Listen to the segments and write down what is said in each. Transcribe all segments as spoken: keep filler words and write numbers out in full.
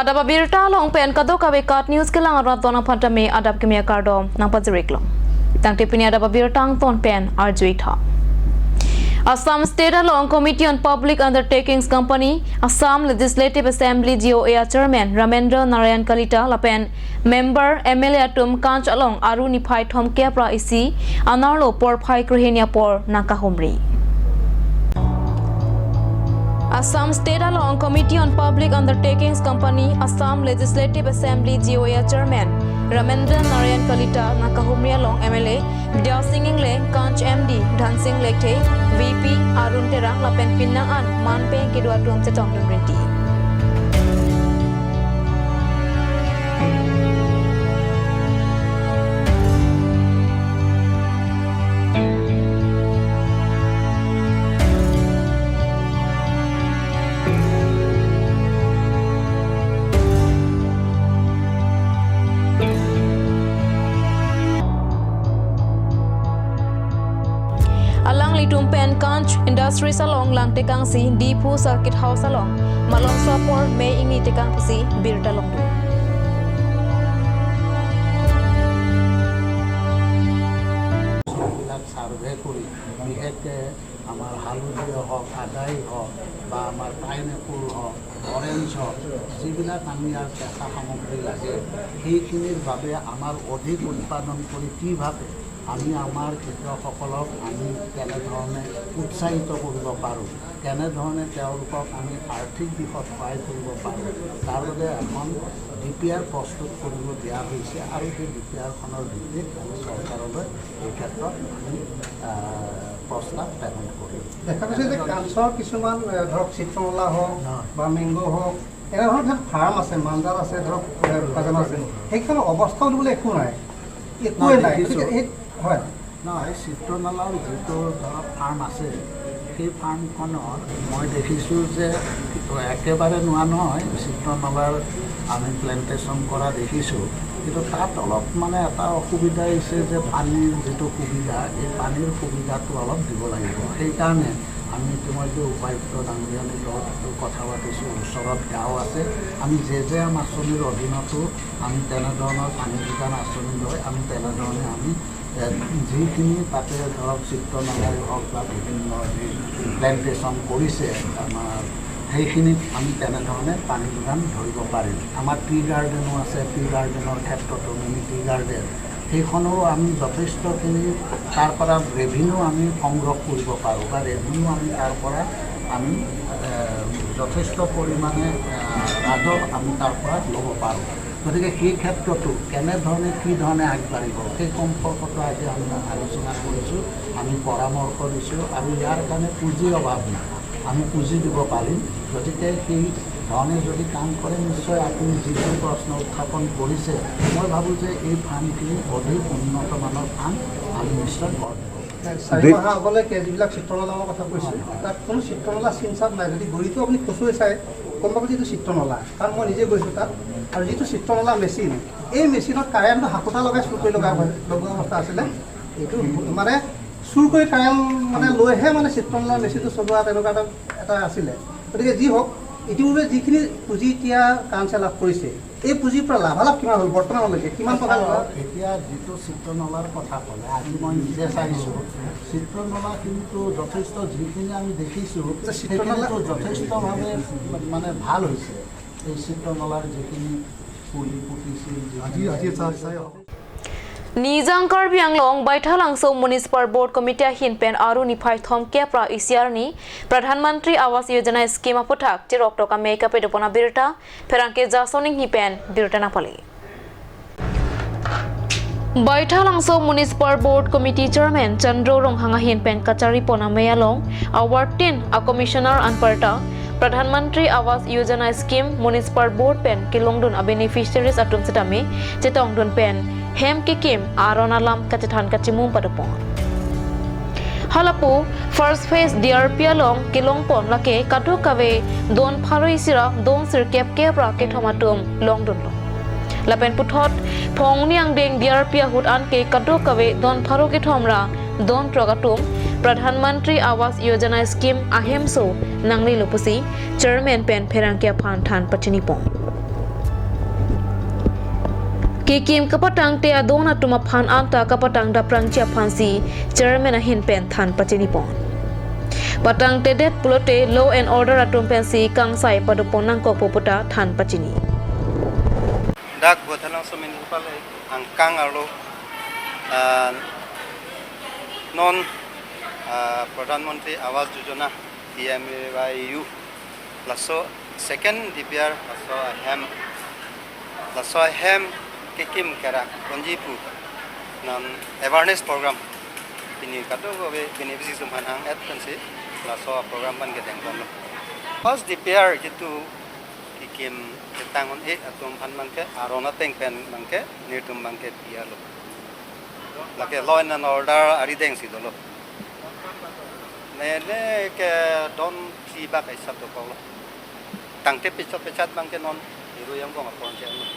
Adap abirta along pen kadokave KAT News kelang arat don aphan tame adap kimi akardom nangpajir-iklo. Tangte pini adap abirta angton pen arju-ik tha. Assam State along Committee on Public Undertakings Company, Assam Legislative Assembly, G O A, a Chairman Ramendra Narayan Kalita lapen Member M L A atum Kanch along Aru niphai thomkep ra isi anerlo porphai krehini apor nangkahumri. Assam State along Committee on Public Undertakings Company, Assam Legislative Assembly, G O A, a Chairman Ramendra Narayan Kalita nangkahumri along M L A Bidya Sing Engleng, Kanch M D Dhansing Lekthe, V P Arun Terang lapen penang an man pen kedo atum chetongdun rinti. Alanglitum pen Kanch Industries along langtekangsi Diphu Circuit House along malomso apor May ingni tekang pusi birta longdun. বিলাক ছাৰ্ভে কৰি বিশেষকৈ আমাৰ হালধি হওক, আদাই হওক বা আমাৰ পাইনএপল হওক, অৰেঞ্জ হওক, যিবিলাক আমি ইয়াৰ কেঁচা সামগ্ৰী লাগে, সেইখিনিৰ বাবে আমাৰ অধিক উৎপাদন কৰি কিভাৱে আমি আমাৰ কৃষকসকলক আমি কেনেধৰণে উৎসাহিত কৰিব পাৰোঁ, কেনেধৰণে তেওঁলোকক আমি আৰ্থিক দিশত সহায় কৰিব পাৰোঁ, তাৰ বাবে এখন ডি পি আৰ প্ৰস্তুত কৰিব দিয়া হৈছে আৰু সেই ডি পি আৰখনৰ ভিত্তিত আমি চৰকাৰলৈ এই ক্ষেত্ৰত আমি, আহ, প্ৰস্তাৱ প্ৰেৰণ কৰিম। দেখা গৈছে যে কাঞ্চৰ কিছুমান, এ, ধৰক চিত্ৰনলা হওক হয়। বা মেংগ' হওক, এনেধৰণৰ ফাৰ্ম আছে, মাঞ্জাৰ আছে, ধৰক, এ, খাজানা আছে, সেইখনৰ অৱস্থা বুলিবলৈ একো নাই, একোৱে নাই, নাই। দেখিছোঁ। গতিকে এই, হয়। নহয়, চিত্ৰনলাৰ যিটো ধৰক ফাৰ্ম আছে, সেই ফাৰ্মখনৰ মই দেখিছোঁ যে একেবাৰে নোৱা নহয়, চিত্ৰনলাৰ আমি প্লেণ্টেশ্যন কৰা দেখিছোঁ, কিন্তু তাত অলপ মানে এটা অসুবিধা হৈছে যে পানীৰ যিটো সুবিধা, এই পানীৰ সুবিধাটো অলপ দিব লাগিব। সেইকাৰণে আমি ইতিমধ্যে উপায়ুক্ত ডাঙৰীয়াৰ লগত কথা পাতিছোঁ, ওচৰত গাঁও আছে, আমি জে জে এম আঁচনিৰ অধীনতো আমি তেনেধৰণৰ পানী যোগান আঁচনি লৈ আমি তেনেধৰণে আমি, এ, যিখিনি তাতে ধৰক চিত্ৰনলাই হওক বা বিভিন্ন যি প্লেণ্টেশ্যন কৰিছে আমাৰ, সেইখিনিত আমি তেনেধৰণে পানী যোগান ধৰিব পাৰিম। আমাৰ টি গাৰ্ডেনো আছে, টি গাৰ্ডেনৰ ক্ষেত্ৰতো মিনি টি গাৰ্ডেন, সেইখনৰো আমি যথেষ্টখিনি তাৰ পৰা ৰেভিনিউ আমি সংগ্ৰহ কৰিব পাৰোঁ বা ৰেভিনিউ আমি তাৰ পৰা আমি, এ, যথেষ্ট পৰিমাণে, এ, ৰাজহ আমি তাৰ পৰা ল'ব পাৰোঁ। গতিকে সেই ক্ষেত্ৰতো কেনেধৰণে, কি ধৰণে আগবাঢ়িব, সেই সম্পৰ্কতো আজি আমি আলোচনা কৰিছোঁ, আমি পৰামৰ্শ দিছোঁ আৰু ইয়াৰ কাৰণে পুঁজিৰ অভাৱ নাই, আমি পুঁজি দিব পাৰিম। গতিকে সেই ধৰণে যদি কাম কৰে, নিশ্চয় আপুনি যিটো প্ৰশ্ন উত্থাপন কৰিছে, মই ভাবোঁ যে এই ফাৰ্মখিনি অধিক উন্নত মানৰ ফাৰ্ম আমি নিশ্চয় গঢ় দিব পাৰিম। চাৰি দে- মাহ আগলৈকে যিবিলাক চিত্ৰনলাৰ কথা কৈছোঁ, তাত কোনো চিত্ৰনলা চিন চাপ নাই। যদি গুৰিটো আপুনি খুচুৰি চায়, গম পাব যে এইটো চিত্ৰনলা, কাৰণ মই নিজে গৈছোঁ তাত। আৰু যিটো চিত্ৰনলা মেচিন, এই মেচিনত কাৰেণ্টটো হাকোটা লগাই চুৰ কৰি লগা হয়, লগোৱা অৱস্থা আছিলে। এইটো মানে চুৰ কৰি কাৰেণ্ট মানে লৈহে মানে চিত্ৰনলা মেচিনটো চলোৱা তেনেকুৱা এটা, এটা আছিলে। গতিকে যি হওক, ইতিপূৰ্বে যিখিনি পুঁজি এতিয়া কাঞ্চে লাভ কৰিছে, এই পুঁজিৰ পৰা লাভালাভ কিমান হ'ল বৰ্তমানলৈকে? কিমান টকা হ'ল? এতিয়া যিটো চিত্ৰনলাৰ কথা ক'লে, আজি মই নিজে চাইছোঁ, চিত্ৰনলাখিনিতো যথেষ্ট, যিখিনি আমি দেখিছোঁ, আচ্ছা, চিত্ৰনলা সেইখিনিতো যথেষ্টভাৱে মানে ভাল হৈছে। এই চিত্ৰনলাৰ যিখিনি পুলি পুতিছিল, যিখিনি আজি, আজি চাই, চাই। Nijang Karbi Anglong Baithalangso Municipal Board Committee ahin pen Aru niphai thomkep ra isi arni Pradhan Mantri Awas Yojana Scheme aphuthak tirok tok amei kapadopon abirta pherangke Jason Inghi pen birta nangpale. Baithalangso Municipal Board Committee Chairman Chandro Ronghang ahin pen kacharipon amei along awarded a commissioner anparta Pradhan Mantri Awas Yojana Scheme Municipal Board pen kelongdun a beneficiaries atum setame chetongdun pen hem kekim aron alam kachethan kachimum padopon. Halapu first phase D R P along kelongpon lake kadokave don pharo isi ra don sirkep kep ra kethom atum longdunlo. Lapen puthot phongni angdeng D R P ahut anke kadokave don pharo kethom ra don throk atum Pradhan Mantri Awas Yojana Scheme ahemso nanglelo pusi Chairman pen pherangke aphan than pachinipon. Kekim kapatangte adon atum aphan anta kapatang daprangji aphansi chairman ahin pen than pachinipon. Patangtedet pulote law and order atum pensi kangsai padopon nangkokpo puta than pachini. Dak Bothelangso Municipal angkang arlo, ah, non, ah, Pradhan Mantri Awas Yojana, P M A Y U, laso second D P R, laso ahem, laso ahem kekim kerak ponji pu non awareness program pini kadokave beneficiary atum aphan hang-et pensi laso program abang kedengponlo. First D P R jitu kekim ketang un-e atum aphan abangke aron ateng pen abangke nelitum abangke P R lo. Lake law and order arideng si dolo. Neli ke don si bak aisap dokoklo. Tangte pechat pechat abangke non Irui angbong apor si ano.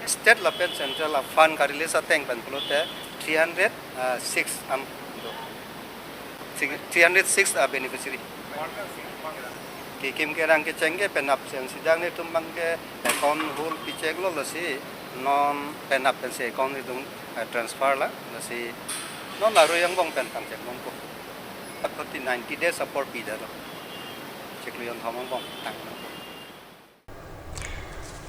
State lapen central a fund ka-release ateng pen pulote three hundred six an do. Three hundred six a beneficiary. Kekim kerang kecheng ke penap sen sidang nelitum abangke account hold picheklo, lasi non penap pensi account nelitum, eh, transfer la, lasi non Irui angbong pen tangchek nangpo. Apot ti ninety days apor pidetlo. Chiklo jonthom angbong tang nangpo.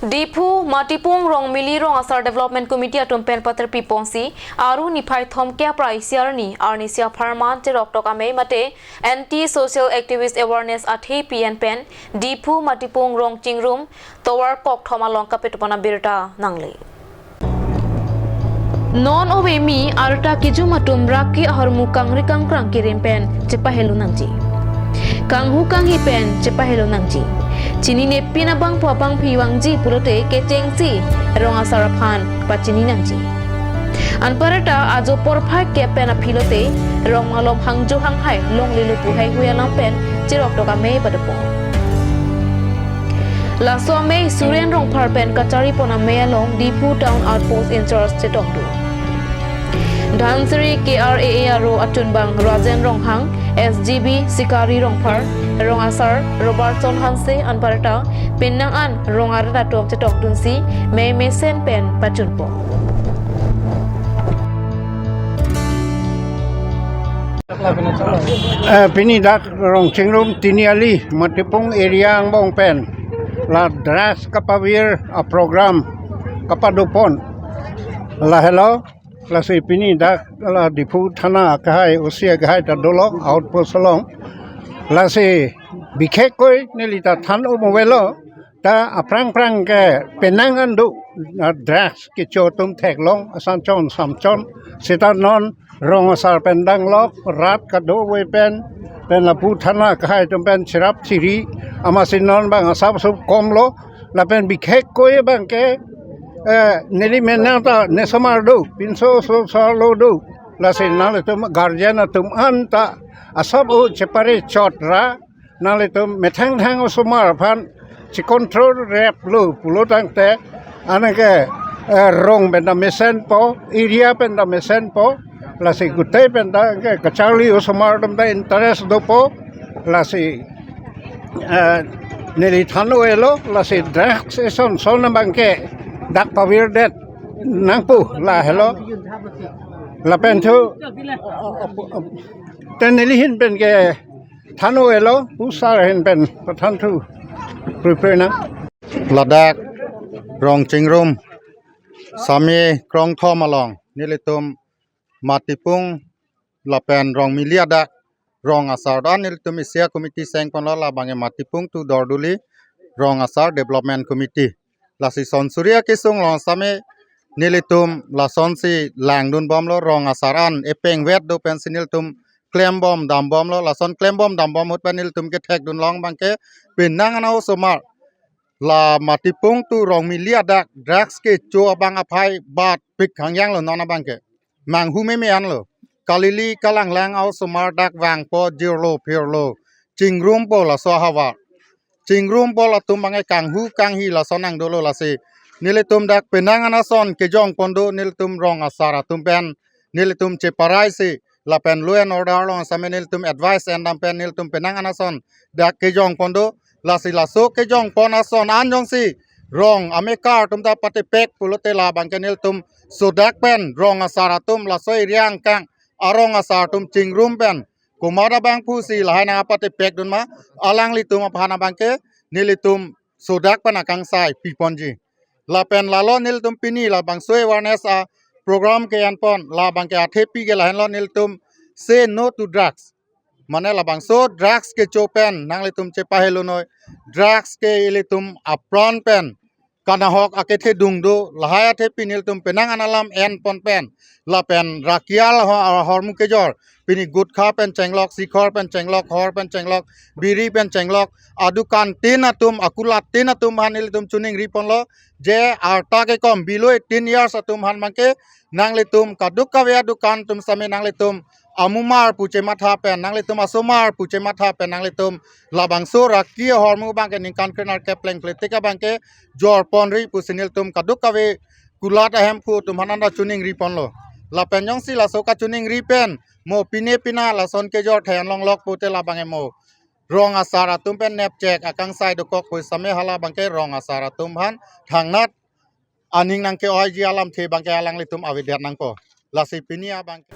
Diphu Matipung Rongmili Rong Asar Development Committee atum pen paterpi ponsi Aru niphai thomkep ra isi arni, arnisi apharman cheroktok amei mate anti social activist awareness athe pi-en pen Diphu Matipung Rong Chingrum tovar kokthom along kapetupon abirta nangle. Non ove mi arta kejum atum raki ahormu kangri kangkrang kerim pen chepahelo nangji. Kanghu kanghi pen chepahelo nangji. Chinine pin abangpo abangpi vangji pulote kechengsi rong asar aphan pachini nangji. Anparta ajo porphai kep pen aphi lote rong malom hangjo hanghai longlelo pu heihui alam pen cheroktok amei padopon. Laso amei Suren Rongphar pen kacharipon amei along Diphu Town Outpost in-charge chetongdun. Dhansiri K R A A aro achunbang Rajen Ronghang, S G B Sikari Rongphar, rong asar Robertson Hanse anparta penang an rong arat atum chetongdunsi mei mesen pen pachunpon. Eh, pini dak Rong Chingrum Tiniali Matipung area angbong pen la drugs kapavir a program kapadopon. Lahelo, lasi pini dak la Diphu Thana akehai, O C akehai ta dolo outpost along. Lasi bikhekkoi neli ta than-o mo avelo, ta aphrang phrang ke penang an do, ah, drugs kecho atum theklong asan chon sam chon, seta non rong asar pen danglok, rat kadokave pen, pen lapu thana akehai atum pen cherap chiri, amatsi non abang asap sup komlo, lapen bikhekkoi abangke, eh, neli menang ta nesomar do, pinso so salo do, lasi nanglitum guardian atum anta asap o chepare chot ra, nanglitum methang thang osomar aphan checontrol replo pulotangte, anke, eh, rong pen ta mesenpo, area pen ta mesenpo, lasi gutei pen ta ke kacharli osomar atum ta interest dopo, lasi, eh, neli than-o avelo, lasi drugs eson son abangke dak pavirdet nangpo, lahelo. Lapen thu te neli ahin pen ke than-o avelo, pu sar ahin pen pathanthu prepare nang. Ladak Rong Chingrum same krongthom along nelitum Matipung lapen Rongmili adak rong asar do-an nelitum isi a committee sengponlo, labang ke Matipung to Dorduli Rong Asar Development Committee. Lasi son suri akesung along same nelitum lasonsi langdunbomlo, rong asar an epengvet do pensi nelitum klembom dambomlo, lason klembom dambom ahut pen nelitum kethekdun long abangke penang an osomar la Matipung to Rongmili adak drugs kecho abang aphai bat pik hangyanglo non abangke. Manghu meme anlo. Kalili kalanglang a osomar dak vangpo, jirlo phirlo, chingrumpo laso ahavar. Chingrumpo latum abangke kanghu kanghi lason nangdolo, lasi nelitum dak penang an ason kejongpon do, nelitum rong asar atum pen nelitum cheparai si lapen law and order along same nelitum advice endam pen nelitum penang an ason dak kejongpon do, lasi laso kejongpon ason an jongsi rong amekar atum ta patipek pulote labangke nelitum sodak pen rong asar atum laso area angkang arong asar atum chingrum pen komat abangphu si lahai nangpatipekdun ma, alanglitum aphan abangke nelitum sodak pen akangsai piponji. Lapen lalo nelitum pini labangso awareness a program ke-enpon, labangke athepi ke lahenlo nelitum say no to drugs. Mane labangso drugs kecho pen nanglitum chepahelonoi. Drugs ke ilitum apran pen kanahok akethedung do, lahai athepi nelitum penang an alam enpon pen lapen rakial ho-, hormu kejor, pini gutkha pen chenglok, sikhor pen chenglok, hor pen chenglok, biri pen chenglok, adukan tin atum, akulat tin atum aphan nelitum choningriponlo, je arta kekom below eighteen years atum aphan abangke nanglitum kadokave adukan atum same nanglitum amumar pu chematha pen, nanglitum asomar pu chematha pen, nanglitum labangso raki ahormu abangke ningkan krenerkep plengpletik abangke jorponri pusi nelitum kadokave kulat ahemphu atum aphan anta choningriponlo. Lapen jongsi laso kachoningri pen mo pine pina lason kejor the-en longlok pute labangke mo rong asar atum pen nepchek akangsai dokok pu same hala abangke rong asar atum aphan thangnat aning nangke-oiji alamthe abangke alanglitum avedet nangpo. Lasi pini abangke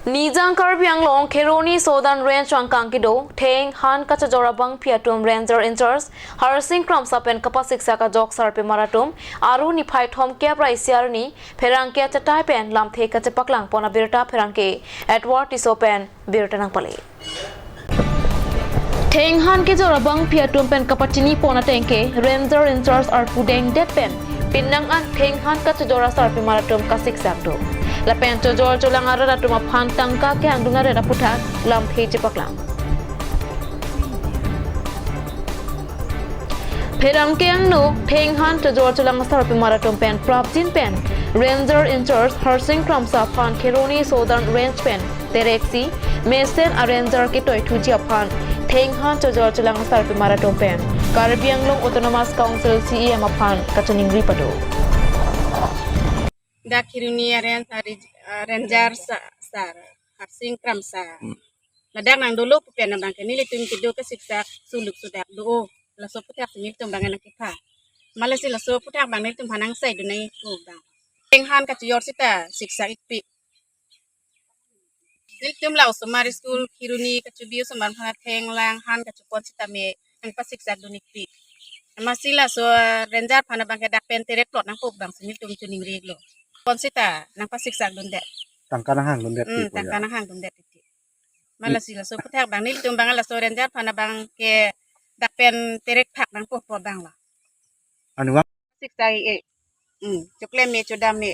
Nijang Karbi Anglong Kheroni Southern Range angkang kedo Thenghan kachojor abangpi atum Ranger in-charge Harsing Kramsa pen kapasiksak ajok sarpimar atum Aru niphai thomkep ra isi arni pherangke achatai pen lamthe kachepaklangpon abirta pherangke Edward Tisso pen birta nangpale. Thenghan kejor abangpi atum pen kapachinipon atengke Ranger in-charge arpu dengdet pen penang an Thenghan kachojor asarpimar atum kasiksak do. Lapen chojor cholang arat atum aphan tangka kehangdun aret aputhak lamthe chepaklang. Pherangke angno Thenghan chojor cholang asarpimar atum pen prapjin pen Ranger in-charge Harsing Kramsa aphan Kheroni Southern Range pen tereksi mesen a-ranger ketoithuji aphan Thenghan chojor cholang asarpimar atum pen Karbi Anglong Autonomous Council C E M aphan kachoningri pado. Dak Kheroni a-range, a-, a-, ranger sa-, sar Harsing Kramsa. Hmm. Ladak nangdolo pu pen abangke nelitum kedo kasiksak suluk sudak do. Laso aputhak si nelitum abang nangkepha. Malasi laso aputhak abang nelitum aphan angsai dun nangji pu abang. Thenghan kachojor sita siksak-ikpik. Nelitum la osomar school Kheroni kachobi osomar aphan Thenghan kachopon sitame nangpasiksak dun-ikpik. Amatsi laso ranger aphan abangke dak pen terek plot nangpo abang si nelitum choningri-iklo. Pon sita nangpasiksak dundet. Tangka nanghang dundet Hmm, pi po tangka ya. Nanghang dundet titi. Malasi laso aputhak abang nelitum abang laso ranger aphan abangke dak pen terek phak nangpo pu abang la. Anu abang? Siksak-ik. Hmm, choklem me chodam me.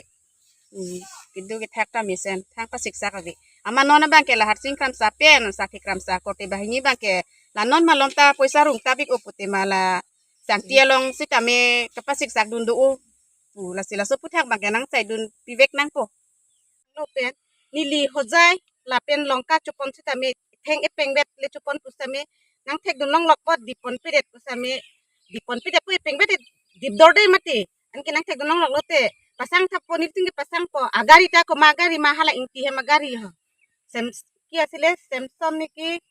Hmm, kedo kethak ta mesen, thang pasiksak ave. Amat non abangke la Harsing Kramsa pen, Sakhi Kramsa korte banghini abangke la non malom ta poisa rung tapik-o pute ma la Sangti along sitame kapasiksak dun do-o pu, lasi laso aputhak abangke nangsai dun pivek nangpo. Lo pen neli Hojai lapen Longka chopon sitame, Theng epengvet le chopon pusitame nangthek dun longlok po, dipon pidet pusitame, dipon pidet pu epengvet dipdor de mati. Anke nangthek dun longlok lote pasang thappo, nelitum ke pasangpo. Agari ta komat agari ma, hala Ingti hem agari ho. Sem, ki asile, Samson ne ki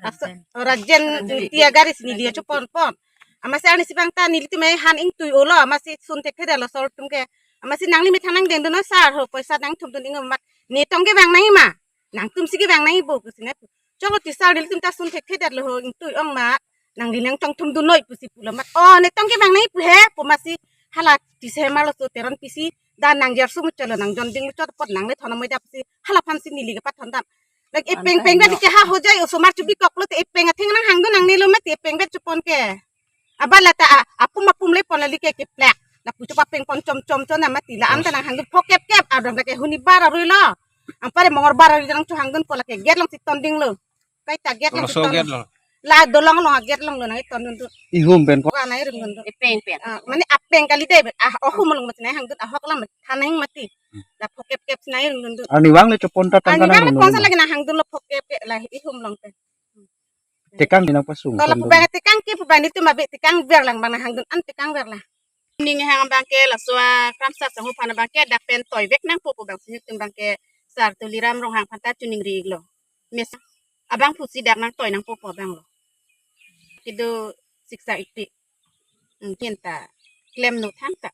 Aso, Rajen. Rajen Rajen. Ingti agari si neli Rajen. Chopon pon. Amatsi arnisi abang ta nelitum me han ingtui-olo, amatsi sun thekthedetlo sor atum ke. Amatsi nangli methang nangdeng dun sar ho, poisa nangthum dun ingo mat. Ne tong kevang nangji ma. Nangtum si kevang nangji bo pusi ne pu. Choklo ti sar, nelitum ta sun thekthedetlo ho, ingtui-ong ma. Nangli nangchongthum dunnoi pusi pulo mat. O, ne tong kevang nangji pu he pu amatsi hala Tisso hem arloso Teronpi si da nangjersu muchotlo, nangjonding muchot apot nangle thon amoida pusi hala aphan si neli kepathondam. Lake epeng peng ba dike ha Hojai osomar chobikoklo te epeng atheng nanghang dun nangnelo mati epeng vet chopon ke. Abala ta a-, apum apum le pon la like keplak. Lapu chopapeng pon chom chom chom na mati la-an ta nanghang dun phokep kep adom lake huni bar arui lo. Ampare Mongolbar arui nangchohang dunpo, lake gate along si tondinglo. Kaita gate along si Laso ton. Gate along. La dolong along a gate alonglo nangtondun tu. Ihum pen ko. Wa nangrum dun tu. Epeng pen. Ah, mane apeng kali de, ah, ohum along mati nanghang dun, ahok alam thaneng mati. Hmm. La phokep kep si nangrum dun tu. Arnivang le chopon ta tangka. Arnivang le nanghang dun ponsa lo. Lagi nanghang dunlo phokep kep la ihum along pen. Tekang ni nangpasung. Kalau tondun. Pubang tekang ke pubang nelitum abi tekang ver lang abang nanghang dun an tekang ver lang. Ning hang abangke laso a Kramsa sangho aphan abangke dak pen toivek nangpo pu abang si nelitum abangke Sar Tuliram Ronghang aphan ta choningri-iklo. Mes abangphu si dak nangtoi nangpo pu abang lo. Kedo siksak-ikpik. Hmm, kinta. klemlo thangta.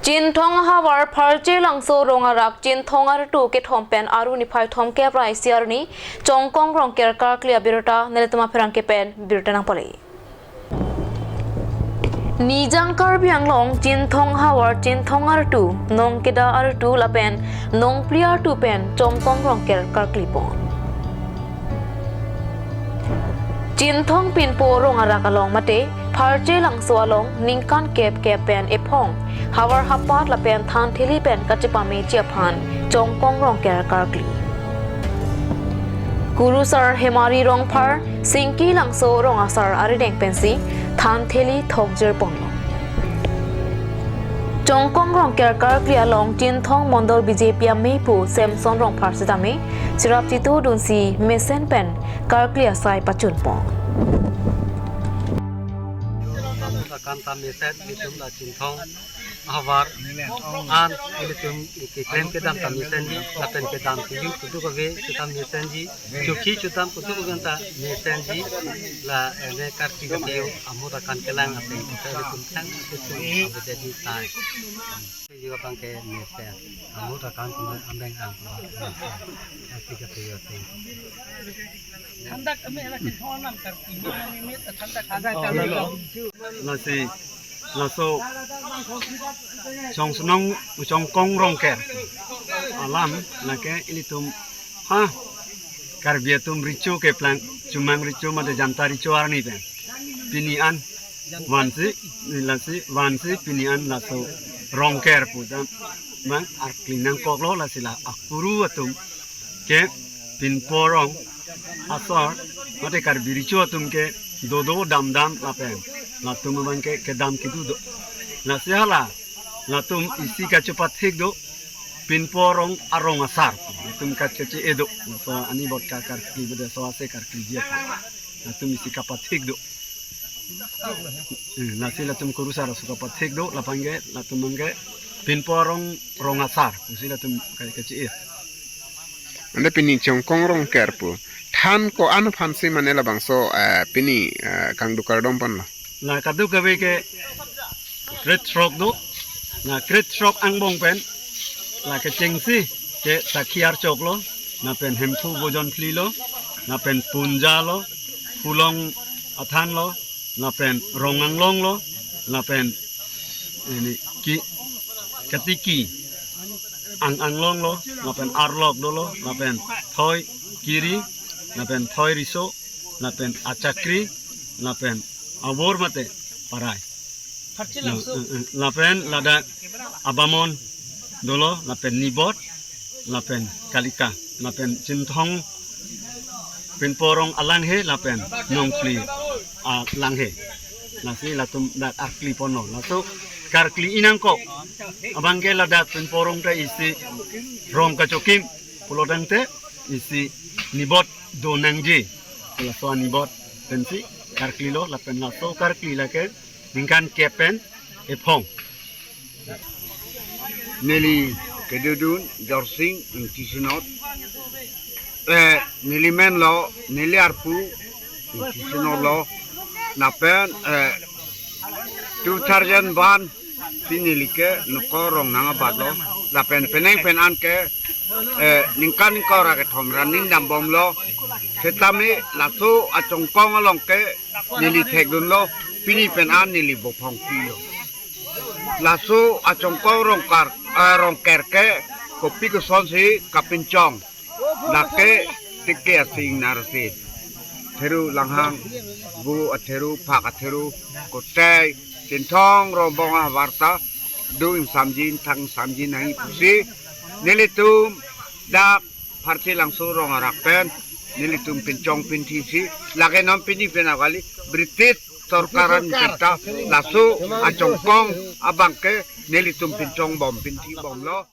Chinthong ahavar Pharche Langso rong arak Chinthong artu kethom pen Aru niphai thomkep ra isi arni Chongkong Rongker karkli abirta nelitum apherangke pen birta nangpale. Nijang Karbi Anglong Chinthong ahavar Chinthong artu, Nongkeda artu lapen Nongpli artu pen Chongkong Rongker karkli pon. Chinthong pinpo rong arak along mate Pharche Langso along ningkan kep kep pen ephong havar hapat lapen thantheli pen kachepameji aphan Chongkong Rongker karkli. Kurusar Hemari Rongphar Singki Langso rong asar arideng pensi thantheli thokjir ponlo. Chongkong Rongker karkli along Chinthong Mondol B J P ameipu Samson Rongphar sitame cherap chitudunsi mesen pen karkli asai pachun pon. Akan ta mesen, ilitum la Chinthong ahavar an ilitum keklem kedam ta mesenji, lapen kedam kejut keduk ave seta mesenji, chokhi chodam keduk ave ta mesenji, la ene karkli kacheo amut akan kelang ateng kita ilitum thang ilitum abedadi tai. Jiwa bangke mesen, amut akan kuma ambeng ang kuma mesen. Karkli kacheo ateng. Thandak kami ala Chinthong alam karkli, ini, ini, thandak kami. Oh, iya. Lasi, laso Chongkong, Chongkong Rongker alam lake ilitum ha Karbi atum recho keplang, chomang recho mate janta recho arni pen pini an vansi, lasi vansi pini an laso Rongker pu dam mang arkli nangkoklo, lasi la akuru atum ke pinpo rong asor mate Karbi recho atum ke dodo damdam lapen latum abangke kedam kedu do. Lasi hala latum isi kachepathik do, pinpo rong arong asar latum kacheche-e do. Laso ani bot ka karkli bede so ase karkliji. Latum isi kapathik do. Eh, lasi latum kurusar aso kapathik do, lapen ke latum abangke pinpo rong, rong asar pusi latum ka-, kache-e. Ante pini Chongkong Rongker pu than ko-an aphansi mane labangso, eh, pini, eh, kangduk kardom ponlo? La kaduk kave ke krethrok do, la krethrok angbong pen la kechengsi ke sakhi archok lo, lapen Hemphu Bojon Phli lo, lapen Punja lo, Phulong Athan lo, lapen Rong Anglong lo, lapen ini ki, Katiki Ang Anglong lo, lapen Arlok dolo, lapen Thoi Kiri, lapen Thoi Riso, lapen Achakri, lapen Abor mate Parai. Pharche Langso. Eh, eh, lapen ladak Abamon dolo, lapen Nibot, lapen Kalika, lapen Chinthong pinpo rong alanghe, lapen Nongpli alanghe. Lasi latum dak arkli ponlo. Laso karkli-i nangkok abangke ladak pinpo rong ta isi rong kachokim pulo tangte isi Nibot do nangji. Laso anibot pensi karklilo, lapen laso karkli lake ningkan kep pen ephong. Neli kedodun Jorsing Ingti Sinot. Eh, neli men lo, neli arpu Ingti Sinot lo. Lapen, eh, two thousand one pi neli ke nokor rong nang abat lo. Lapen penang pen an ke, eh, ningkan ingkoi ra kethom ra ning dambomlo. Setame laso a-Chongkong along ke neli thekdunlo, pini pen an neli bophong pilo. Laso a-Chongkong Rongker, eh, Rongker ke kopi kosonsi kapinchong. Lake tike asing narsi. Theru langhang, bu atheru, phak atheru, kotai, Chinthong Rongbong ahavar ta, do ingsamji, thang ingsamji nangji pusi, nelitum dak Pharche Langso rong arak pen nelitum pinchong pinthisi, lake non pini pen akali British sorkar an penta laso a-Chongkong abang ke nelitum pinchongbom pinthibomlo.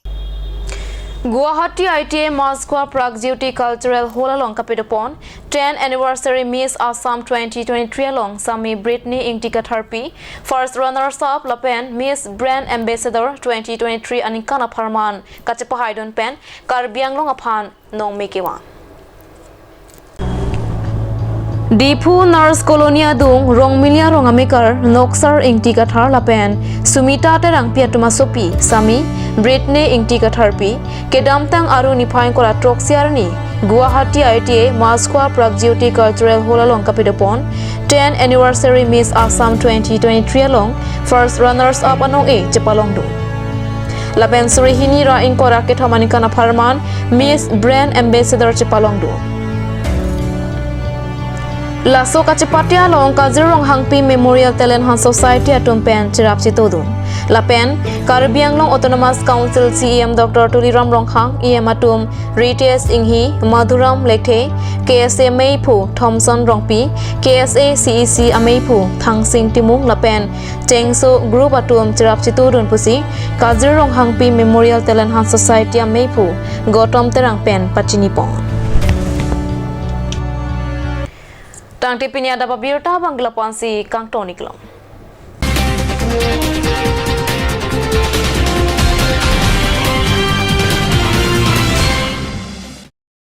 Guwahati I T I Masgua Praggyoti Cultural Hall along kapedopon tenth Anniversary Miss Assam twenty twenty-three along Sami Brittany Ingti Katharpi, First Runners Up lapen Miss Brand Ambassador twenty twenty-three aningkan apharman kachepahaidun pen Karbi Anglong aphan nongme kevan. Diphu Nurse Colony adung Rongmili arong amekar Noksar Ingti Kathar lapen Sumita Terangpi atum asopi Sami Britney Ingti Katharpi kedamtang Aru niphai ingkoi ra throksi arni Guwahati I T A Maskhwa Pragjyoti Cultural Hall along kapedopon ten anniversary Miss Assam twenty twenty-three along first runners up anong-e chepalongdun. Lapen suri hini ra ingkoi ra kethom aningkan apharman Miss Brand Ambassador chepalongdun. Laso kachepate along Kazir Ronghangpi Memorial Talent Hunt Society atum pen cherap chetodun. Lapen Karbi Anglong Autonomous Council C E M Doctor Tuliram Ronghang, E M atum Ritesh Inghi, Madhuram Lekthe, K S A meiphu Thomson Rongpi, K S A C E C ameiphu Thangsing Timung lapen Chengso Group atum cherap chetodun pusi Kazir Ronghangpi Memorial Talent Hunt Society ameiphu Gautam Terang pen pachinipon. Tangte pini adap abirta abang ke lapu-ansi kangton-iklong.